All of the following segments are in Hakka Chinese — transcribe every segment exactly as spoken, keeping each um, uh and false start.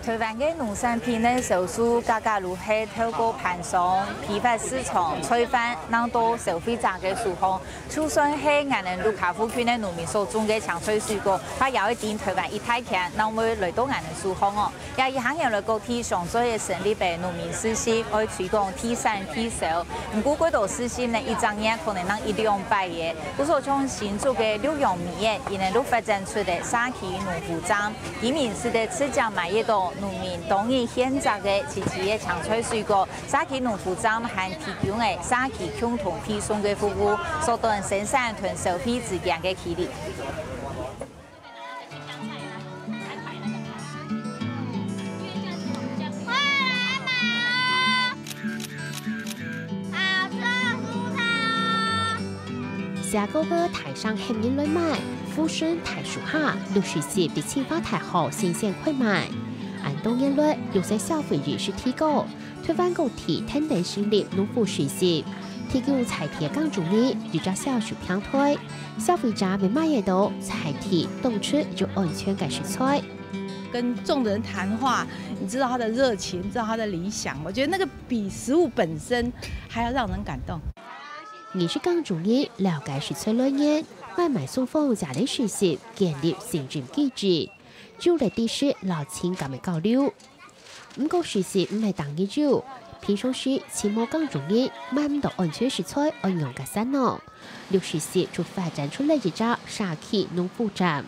臺灣个農產品呢，銷售價格就係透過盤商、批發市場、菜販，挼到消費者个手項。就算係𠊎等六甲附近个農民所種个青菜水果，佢也會在臺灣一大圈，正會來到𠊎等手項哦。也一下人來講，在上水个成立个農民事業，愛推廣地產地銷。毋過，過多事業呢，一隻月可能正一兩擺个。故所像新竹个六楊米業，佢等就發展出个社區農夫站。 居民使得直接買得到農民當日現摘个、自家个青菜水果，社區農夫站還提供个社區共同配送个服務，縮短生產同消費之間个距離。 寫稿个大聲喊人來買，富順大樹下，六十席在清華大學新鮮開賣。恁多年來，綠色消費意識提高，臺灣各地跈等成立農夫實習，提供在地耕種人一隻銷售平台，消費者乜買得到在地、當季又安全个食材。 跟種的人談話，你知道他的熱情，知道他的理想，我覺得那個比食物本身還要讓人感動。認識耕種人，了解食材來源，買賣雙方也來實習，建立信任機制。有了知識摎情感个交流。毋過實習毋係逐日有，平常時尋無耕種人，買毋到安全食材，愛仰結煞呢？綠實習就發展出來一隻社區農夫站，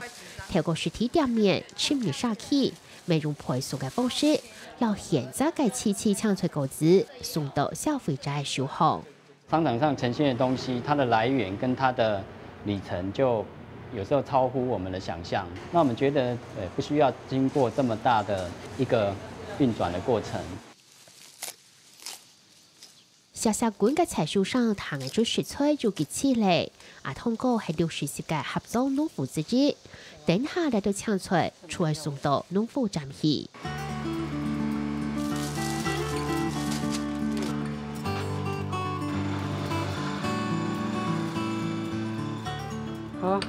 透過實體店面深入社區， 乜用配送个方式，摎現摘个青青青菜果子送到消費者个手項。商場上呈現的東西，它的來源跟它的里程就有時候超乎我們的想象。那我們覺得，呃，不需要經過這麼大的一個運轉的過程。 細細根个菜樹上，聽得出食材有機器咧。阿通哥係綠實習个合作農夫之一，等下這兜青菜就愛送到農夫站去。好，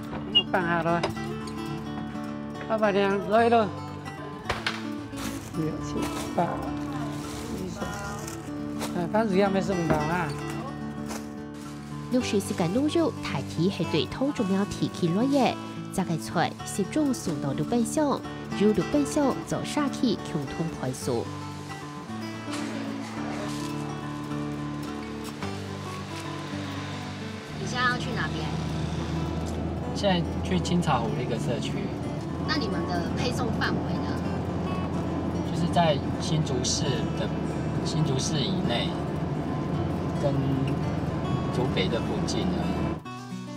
放下來，老闆娘來了。 六七八，啊，番薯也沒送到啊。綠實習个農友大體係對桃竹苗地區來个，摘个菜集中送到綠分箱，由綠分箱做社區共同配送。 你現在要去哪邊？現在去青草湖那個社區。那你們的配送範圍呢？就是在新竹市的，新竹市以內，跟竹北這附近而已。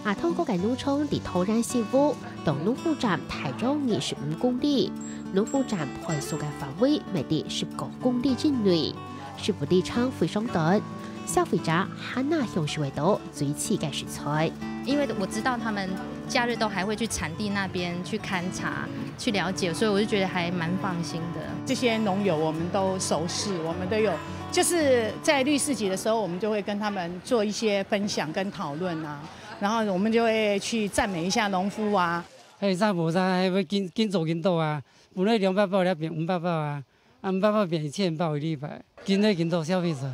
阿通哥个農場在桃園西部，到農夫站大約二十五公里，農夫站配送个範圍乜在十公里以內。 食物里程非常短，消費者還能享受得到最新个食材。因為我知道他們假日都還會去產地那邊去勘察、去了解，所以我就覺得還蠻放心的。這些農友我們都熟識，我們都有，就是在綠市集的時候，我們就會跟他們做一些分享跟討論啊，然後我們就會去讚美一下農夫啊。哎，啥無啥，哎，要緊，緊做緊多啊，本來兩百包，了變五百包啊。 啊，毋捌，捌變一千包一禮拜，緊來緊多消費者，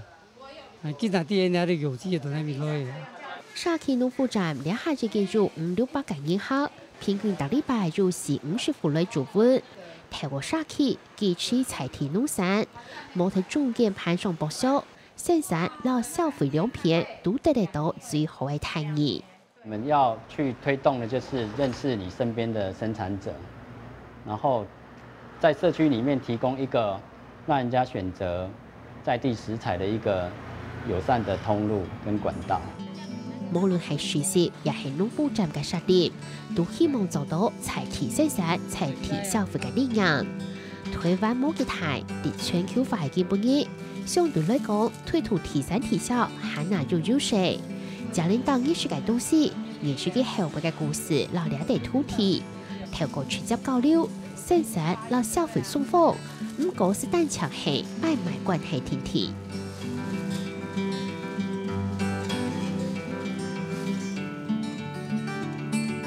啊，緊啊，D N A都有機个都來面來个。社區農夫站這下已經有五六百个人客，平均逐禮拜有四五十戶來注文。透過社區支持在地農產，無同中間盤商剝削，生產摎消費兩片都得得到最好个待遇。 我們要去推動的就是認識你身邊的生產者，然後在社區裡面提供一個讓人家選擇在地食材的一個友善的通路跟管道。無論係實習也係農夫站个設立，都希望做到在地生產、在地消費个理念。台灣無幾大，在全球化个今晡日，相對來講， 推動地產地銷還能有優勢。正能當認識个東西，認識佢後背个故事摎這塊土地，透過直接交流，生產摎消費雙方，毋過係單淨係買賣關係定定。